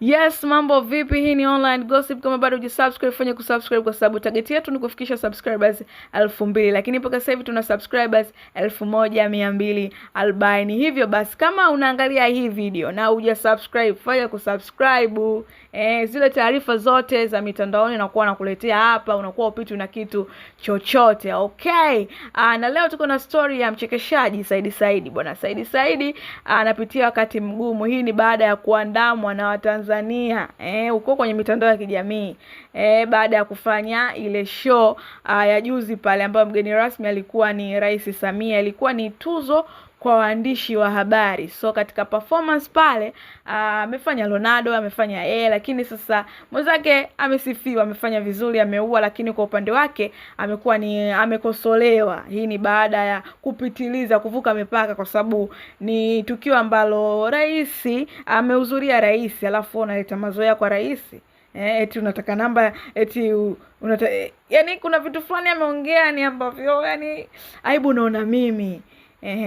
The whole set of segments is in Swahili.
Yes, mambo vipi? Hii ni Online Gossip. Kama bado hujasubscribe, fanya kusubscribe kwa sababu target yetu ni kufikisha subscribers 2000, lakini mpaka sasa hivi tuna subscribers 1240. Hivyo basi kama unaangalia hii video na hujasubscribe, fanya kusubscribe. Zile taarifa zote za mitandaoni nakuwa nakuletea hapa, unakuwa upitwi na kitu chochote. Okay. Na leo tuko na story ya mchekeshaji Saidi Saidi. Bwana Saidi Saidi anapitia wakati mgumu. Hii ni baada ya kuandamwa na Watanzania huko kwenye mitandao ya kijamii baada ya kufanya ile show ya juzi pale ambayo mgeni rasmi alikuwa ni Rais Samia. Ilikuwa ni tuzo kwa waandishi wa habari. So katika performance pale amefanya Leonardo, amefanya yeye, lakini sasa mwenzake amesifiwa, amefanya vizuri, ameua, lakini kwa upande wake amekuwa ni amekosolewa. Hii ni baada ya kupitiliza, kuvuka mipaka, kwa sababu ni tukio ambalo rais amehudhuria, rais, alafu unaleta mazoea kwa rais. Eti unataka namba, eti yani kuna vitu fulani ameongea ni ambavyo yani aibu naona mimi.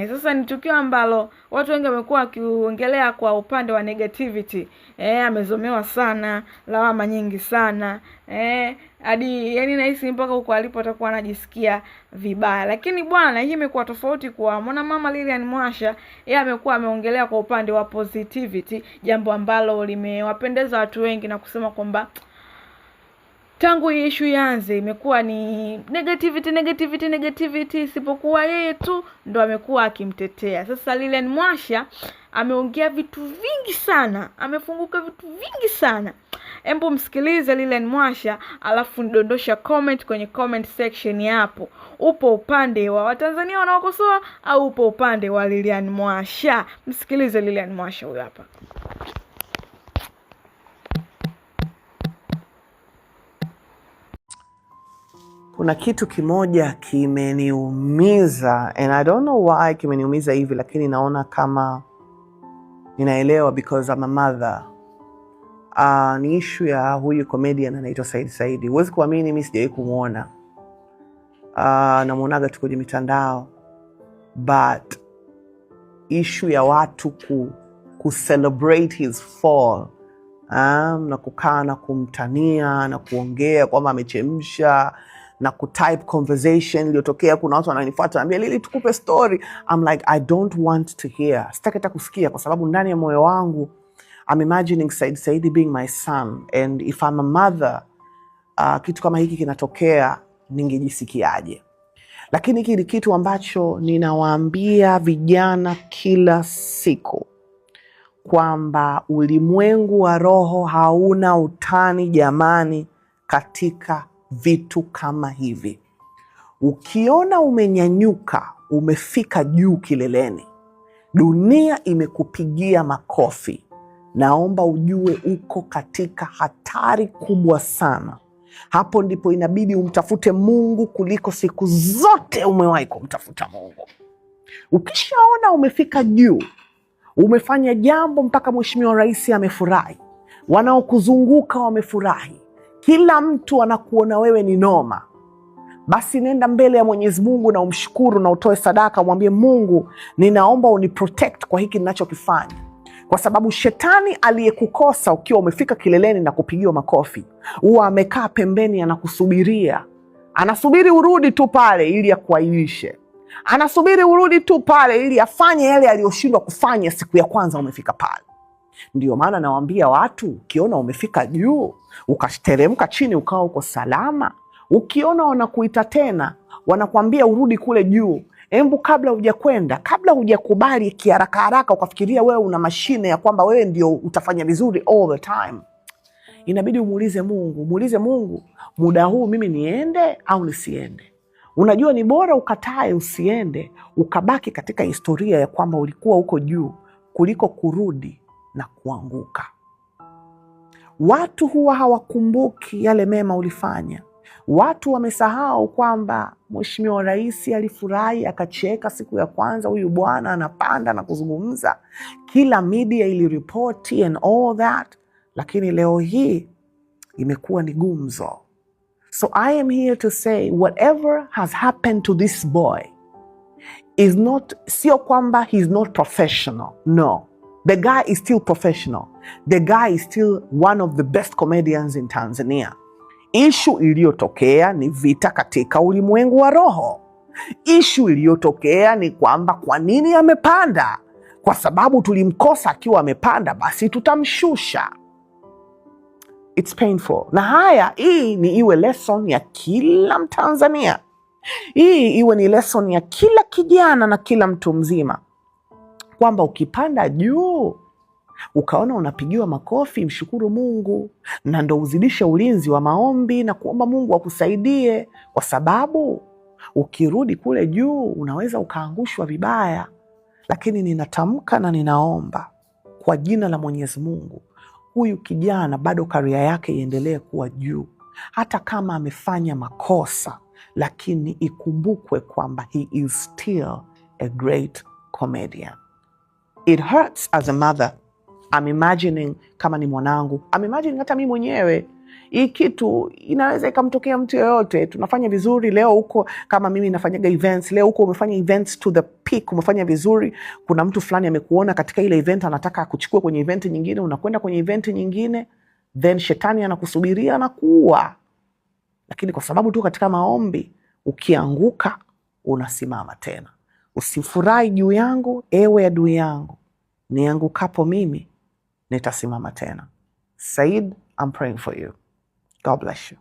Sasa ni tukio ambalo watu wengi wamekuwa wakiongelea kwa upande wa negativity. Amezomewa sana, lawama nyingi sana. Hadi yani nahisi mpaka huko alipo atakuwa anajisikia vibaya. Lakini bwana, hii imekuwa tofauti kwa mwanamama Lilian Mwasha. Yeye amekuwa ameongelea kwa upande wa positivity, jambo ambalo limewapendeza watu wengi na kusema kwamba tangu hii issue ianze imekuwa ni negativity, negativity, negativity, isipokuwa yeye tu ndo amekuwa akimtetea. Sasa Lilian Mwasha ameongea vitu vingi sana, amefunguka vitu vingi sana. Embu msikilize Lilian Mwasha alafu ndondosha comment kwenye comment section hapo. Upo upande wa Watanzania wanaokosoa au upo upande wa Lilian Mwasha? Msikilize Lilian Mwasha huyo hapa. Kuna kitu kimoja kimeniumiza and I don't know why kimeniumiza hivi, lakini naona kama ninaelewa because I'm a mother. Ni issue ya huyu comedian anaitwa Saidi Saidi. Huwezi kuamini mimi sijawahi kumuona. Namuonaga tu kwenye mitandao, but issue ya watu ku celebrate his fall, na kukaa na kumtania na kuongea kwamba amechemsha na kutype conversation iliyotokea. Kuna watu wananifuata wananiambia, Lili, tukupe story. I'm like, I don't want to hear. Sitaki hata kusikia, kwa sababu ndani ya moyo wangu I'm imagining Said Saidi being my son, and if I'm a mother, kitu kama hiki kinatokea, ningejisikiaje? Lakini hiki ni kitu ambacho ninawaambia vijana kila siku kwamba ulimwengu wa roho hauna utani jamani, katika vitu kama hivi. Ukiona umenyanyuka, umefika juu kileleni, dunia imekupigia makofi, naomba ujue uko katika hatari kubwa sana. Hapo ndipo inabidi umtafute Mungu kuliko siku zote umewahi kumtafuta Mungu. Ukishaona umefika juu, umefanya jambo mpaka Mheshimiwa Rais amefurahi, wanaokuzunguka wamefurahi, kila mtu anakuona wewe ni noma, basi nenda mbele ya Mwenyezi Mungu na umshukuru na utoe sadaka, umwambie Mungu, ninaomba uniprotect kwa hiki ninachokifanya, kwa sababu shetani aliyekukosa ukiwa umefika kileleni na kupigiwa makofi huwa amekaa pembeni, anakusubiria, anasubiri urudi tu pale ili akuaibishe, anasubiri urudi tu pale ili afanye yale aliyoshindwa kufanya siku ya kwanza umefika pale. Ndio maana nawaambia watu, ukiona umefika juu ukateremka chini ukawa uko salama, ukiona wanakuita tena wanakuambia urudi kule juu, embu kabla hujakwenda, kabla hujakubali kiharaka haraka ukafikiria wewe una mashine ya kwamba wewe ndio utafanya vizuri all the time, inabidi umuulize Mungu, muulize Mungu, muda huu mimi niende au nisiende? Unajua, ni bora ukatae usiende, ukabaki katika historia ya kwamba ulikuwa huko juu kuliko kurudi na kuanguka. Watu huwa hawakumbuki yale mema ulifanya. Watu wamesahau kwamba Mheshimiwa Rais alifurahi akacheka siku ya kwanza, huyu bwana anapanda na kuzungumza, kila media iliripoti and all that, lakini leo hii imekuwa ni gumzo. So I am here to say whatever has happened to this boy is not, sio kwamba he's not professional, no. The guy is still professional. The guy is still one of the best comedians in Tanzania. Ishu iliyotokea ni vita katika ulimwengu wa roho. Ishu iliyotokea ni kwamba kwa nini amepanda? Kwa sababu tulimkosa akiwa amepanda, basi tutamshusha. It's painful. Na haya, hii ni iwe lesson ya kila Mtanzania, hii iwe ni lesson ya kila kijana na kila mtu mzima, kwamba ukipanda juu ukaona unapigiwa makofi, mshukuru Mungu, na ndo uzidishe ulinzi wa maombi na kuomba Mungu akusaidie, kwa sababu ukirudi kule juu unaweza ukaangushwa vibaya. Lakini ninatamka na ninaomba kwa jina la Mwenyezi Mungu, huyu kijana bado career yake iendelee kuwa juu, hata kama amefanya makosa, lakini ikumbukwe kwamba he is still a great comedian. It hurts as a mother. I'm imagining kama ni mwanangu, I'm imagining hata mi mwenyewe hii kitu inaweza ikamtokea mtu yoyote. Tunafanya vizuri leo huko, kama mimi nafanyaga events leo huko, umefanya events to the peak, umefanya vizuri, kuna mtu fulani amekuona katika ile event, anataka akuchukue kwenye event nyingine, unakwenda kwenye event nyingine, then shetani anakusubiria na kuua. Lakini kwa sababu tu katika maombi, ukianguka unasimama tena. Usifurahi juu yangu, ewe adui yangu, niangukapo mimi nitasimama tena. Said, I'm praying for you. God bless you.